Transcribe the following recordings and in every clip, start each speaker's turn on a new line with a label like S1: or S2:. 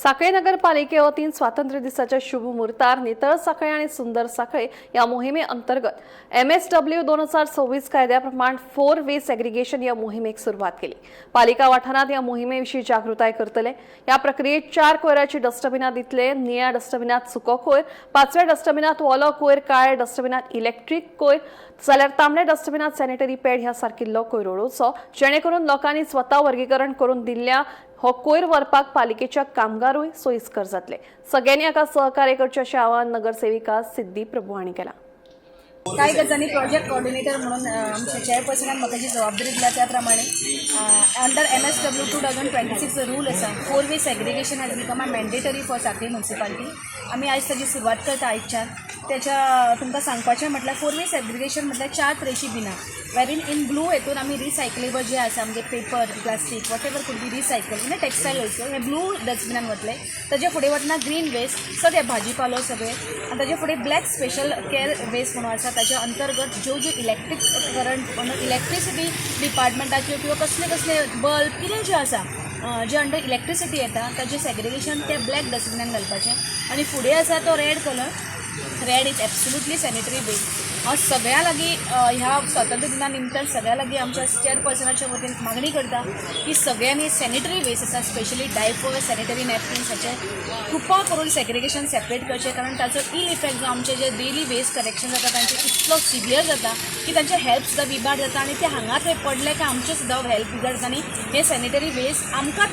S1: साखळे नगरपालिके वतीन स्वातंत्र्य दिसाच्या शुभ मुहूर्तार नितळ साखळे आणि सुंदर साखळे या मोहिमे अंतर्गत एमएसडब्ल्यू 2026 कायद्याप्रमाणे फोर वे सेग्रिगेशन या मोहिमेक सुरवात केली. पालिका वाठारात या मोहिमेविषयी जागृताय करतले. या प्रक्रियेत चार कोयराची डस्टबिना दितले. निळ्या डस्टबिनात सुको कोयर, पाचव्या डस्टबिनात ओलो कोयर, काळ्या डस्टबिनात इलेक्ट्रीक कोयर जाल्यार तांबड्या डस्टबिनात सॅनिटरी पॅड ह्या सारकिल्लो कोयर उडोवचो, जेणेकरून लोकांनी स्वता वर्गीकरण करून दिल्ल्या हो कोयर व्हरपाक पालिकेच्या कामगारूय सोयीस्कर जातले. सगळ्यांनी हाका सहकार्य करचें अशें आवाहन नगरसेविका सिद्धी प्रभू हांणी केलां.
S2: कांय गजाली प्रोजेक्ट कॉर्डिनेटर म्हणून आमच्या चेअरपर्सनान म्हाका जी जबाबदारी दिल्या, त्या प्रमाणे under MSW 2026 rule आसा, four way segregation has become a mandatory for Sanquelim municipality. आमी आयज ताजी सुरवात करता आयच्यान. त्याच्या तुमकां सांगपाचें म्हटल्यार, फोर वे सेग्रिगेशन म्हटल्यार चार तरेची बिनां, वेरीन इन ब्लू हेतून आमी रिसायकलेबल जे आसा, म्हणजे paper, plastic, whatever could be recycle in a textile also, hey blue डस्टबिनान वतले. ताजे फुडें वतना ग्रीन वेस्ट, सगळे भाजीपालो सगळे आनी ताजे फुडें ब्लॅक स्पेशल केअर वेस्ट म्हणून आसा. ताच्या अंतर्गत ज्यो ज्यो इलेक्ट्रीक करंट, इलेक्ट्रिसिटी डिपार्टमेंटाच्यो किंवा कसले कसले बल्ब कितें जे आसा, जे अंडर इलेक्ट्रिसिटी येता, ताजें सेग्रिगेशन ते ब्लॅक डस्टबिनान घालपाचें. आनी फुडें आसा तो red colour. Red is absolutely sanitary waste. हांव सगळ्यां लागीं ह्या स्वातंत्र्य दिना निमतान सगळ्यां लागीं आमच्या चेअरपर्सनाच्या वतीन मागणी करता की सगळ्यांनी सॅनिटरी वेस्ट आसा, स्पेशली डायपर, सॅनिटरी नॅपकिन्स, हाचें कृपा करून सेग्रिगेशन सेपरेट करचें, कारण ताचो इल इफेक्ट जो आमचे जे डेली वेस्ट कलेक्शन जाता तांचे इतलो सिवियर जाता की तांचे हेल्थ सुद्दां बिबाड जाता आनी ते हांगा थंय पडले काय आमचें सुद्दां हेल्थ बिगाड जाता आनी हे सॅनिटरी वेस्ट आमकां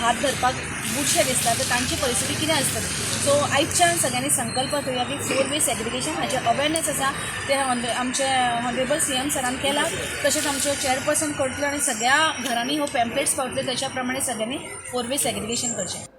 S2: हात धरपाक बुरशें दिसता, तर तांची परिस्थिती कितें आसतली? सो आयच्यान सगळ्यांनी संकल्प करुया की फोर वे सेग्रिगेशन हाचें अवेरनेस आसा ते आमचे ऑनरेबल सीएम सरान केला, तशेंच आमचे चेअरपर्सन करतले आनी सगळ्या घरांनी हो पॅम्पलेट्स पावतले. त्याच्या प्रमाणे सगळ्यांनी फोर वे सेग्रिगेशन करचें.